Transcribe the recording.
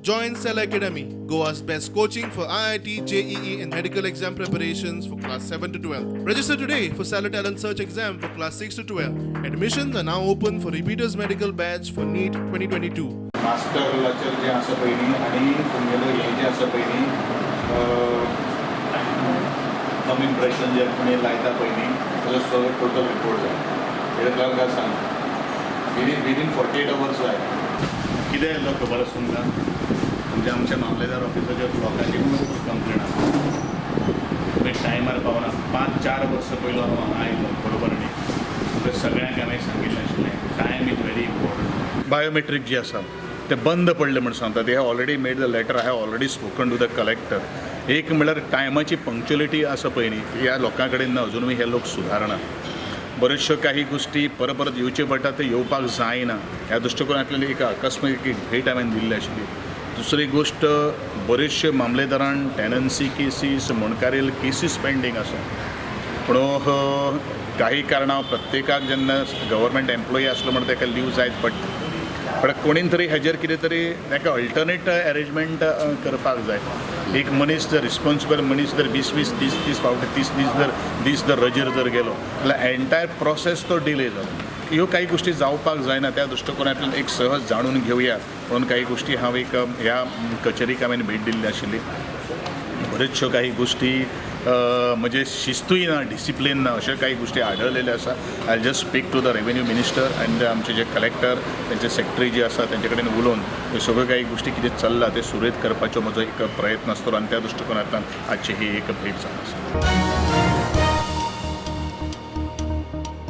Join Cell Academy, Goa's best coaching for IIT, JEE, and medical exam preparations for class 7 to 12. Register today for Cellar Talent Search exam for class 6 to 12. Admissions are now open for repeaters medical batch for NEET 2022. मास्टराचेर जें आसा पळय न्ही आनी तुमगेलें हें जें आसा पळय न्ही थंब इम्प्रेशन जे कोणी लायता पळय न्ही ताजो सगळो टोटल रिपोर्ट जाय. हें क्लर्काक सांग, विदीन 48 अवर्स जाय. कितें येयल्लो खबर आसा तुमकां? म्हणजे आमच्या मामलेदार ऑफिसाचेर लोकांची खूब कंप्लेन आसा, तुमी टायमार पावना. 5-4 वर्सां पयलो हांव हांगा आयलो, बरोबर न्ही? तुमकां सगळ्यांक हांवें सांगिल्लें आशिल्लें, time is very important. Biometric जी आसा ते बंद पडले म्हूण सांगता. They have already made the letter, I have already spoken to the collector. एक म्हणल्यार टायमाची पंक्च्युअलिटी आसा पळय न्ही, ह्या लोकां कडेन ना, अजुनूय हे लोक सुदारना. बऱ्योचश्यो काही गोश्टी परत परत येवच्यो पडटा, ते येवपाक जायना. ह्या दृश्टिकोनांतल्यान एक आकस्मीक एक भेट हांवें दिल्ली आशिल्ली. दुसरी गोश्ट, बऱ्योचश्यो मामलेदारान टेनन्सी केसीस, मुणकारेल केसीस पेंडींग आसा. पूण काही कारणां प्रत्येकाक जेन्ना गव्हर्मेंट एम्प्लॉई आसलो म्हणून ताका लीव जायत पडटा. पण कोणीन तरी हेजेर कितें तरी ताका अल्टरनेट एरेंजमेंट करपाक जाय. एक मनीस जर रिस्पोन्सिबल मनीस जर 20-20, 30-30 फावटी 30 दीस जर दीस जर रजेर जर गेलो जाल्यार एंटायर प्रोसेस तो डिले जालो. ह्यो काही गोश्टी जावपाक जायना. त्या दृश्टिकोनांतल्यान एक सहज जाणून घेवया म्हणून काही गोश्टी हांव एक ह्या कचेरीक हांवें भेट दिल्ली आशिल्ली. बऱ्योचश्यो काही गोश्टी म्हणजे शिस्तूय ना, डिसिप्लीन ना, अश्यो काही गोश्टी आढळलेल्यो आसा. I just speak to the revenue minister and आमचे जे कलेक्टर, तेंचे सेक्रेटरी जे आसा तेंचे कडेन उलोवन ह्यो सगळ्यो काही गोश्टी कितें चल्ला ते सुरळीत करपाचो म्हजो एक प्रयत्न आसतलो आनी त्या दृश्टिकोनांतल्यान आजची ही एक भेट जावन आसा.